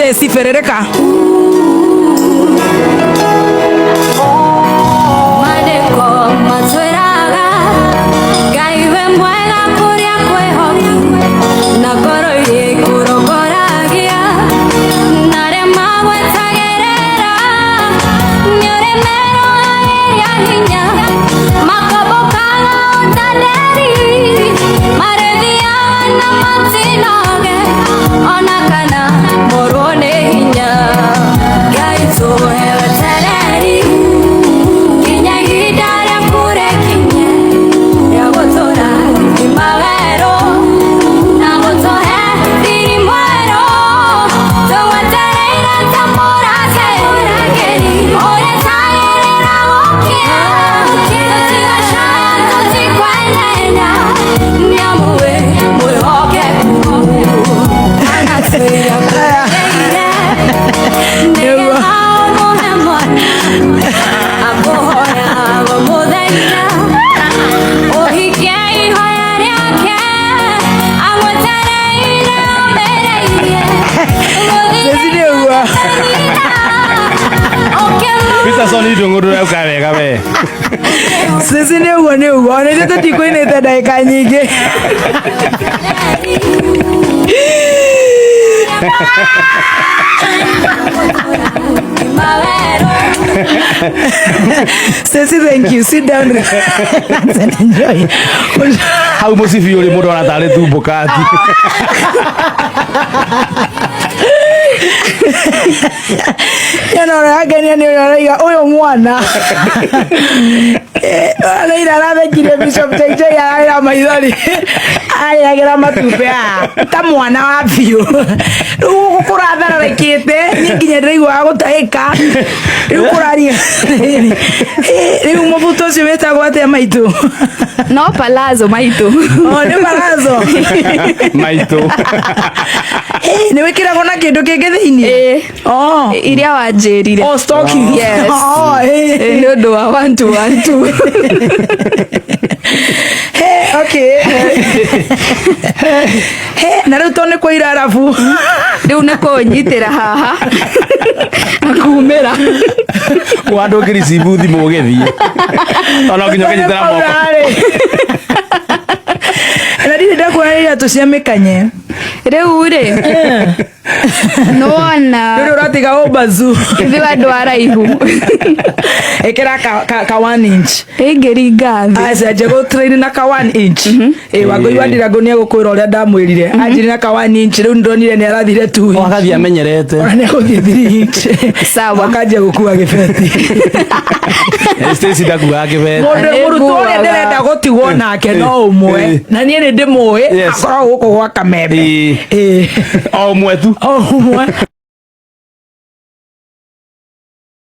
Stacy berereka. Maandĩko matwĩraga Ngai we mwega kũrĩa kwĩhoki na ngoro iria ikũrongoragia na arĩa magwetagĩrĩra nĩ ũrĩ merohagĩria hinya makombokaga ota nderi marĩthiaga na matinoge ona kana morwo nĩ hinya. Ngai tũhe wetereri nginya ihinda rĩaku rĩkinye rĩa gũtũra ngima werũ na gũtũhe riri mwerũ tũgwetereire ta mũrangĩri ũrĩtagĩrĩra gũkia tũtigacaya tũtikwenenya nĩamu wĩ mwĩhokeku kana twĩyagũrĩire nĩgetha ũmũhe mwana akũhoyaga mũthenya ũhikie ihoya rĩake agwetereire ũmĩrĩirie. Stacy nĩ ũguo. Peterson itũng'ũ ndũrauka wega we. Stacy nĩ ũguo nĩ ũguo. Ona ithuĩ tũtikũinĩte ndagĩka nyingĩ. Stacy, thank you. Sit down, relax and enjoy. Hau mũcibi ũrĩ mũndũ ona tarĩ tumbũkati. Yana ũrangenia nĩ ũrĩa ũraiga ũyũ mwana. Araira arathekirie Bishop JJ ararĩra maithori. Arĩagĩra matumbĩ aya ta mwana wa biũ. Rĩu gũkũ kũrathararĩkĩte niĩ nginya ndĩraiguaga gũtahĩka. Rĩu kũraria. Rĩu mũbuto ũcio wĩtagwo atĩa maitũ? No palazzo maitũ. O nĩ palazzo. Maitũ. Nĩ wĩkĩragwo na kĩndũ kĩngĩ thĩinĩ? Ĩĩ. Oh. Iria wanjĩrire. Oh, stocking. Yes. Oh, eh. Ĩĩ, nĩ ũndũ wa one two one two. Hey, okay. Hey, na rĩu to nĩ kũira arabu. Rĩu nĩ kũnyitĩra haha na kumĩra. Wa ndũngĩricibu thimũ ũgĩthiĩ. Ona nginya ũkĩnyitĩra moko. Na ndirĩ ndakuona iratũ cia mĩkanye. Rĩu rĩ nĩwona Rĩu ũratiga ũmbazu. ithuĩ andũ araihu. Ĩkĩra ka 1 inch. Ĩngĩringa thĩ. Aca nje train na ka 1 inch. Ĩ Wangũi wa Ndirango nĩ egũkwĩra ũrĩa ndamwĩrire. Anjĩrire na ka 1 inch rĩu ndonire nĩ arathire 2 inch. Agathiĩ amenyerete. Ona nĩ egũthiĩ 3 inch. Sawa. Akanjia gũkua gĩbeti. Stacy ndakuaga kĩbeti. Mũndũ Nĩ mũrutwo ũrĩa nguaga. ndĩrenda gũtigwo nake no ũmwe. Na niĩ nĩ ndĩmũĩ Yes. akoragwo gũkũ gwa Kameme. Ĩĩ. Ĩĩ. O ũmwe tu. O ũmwe.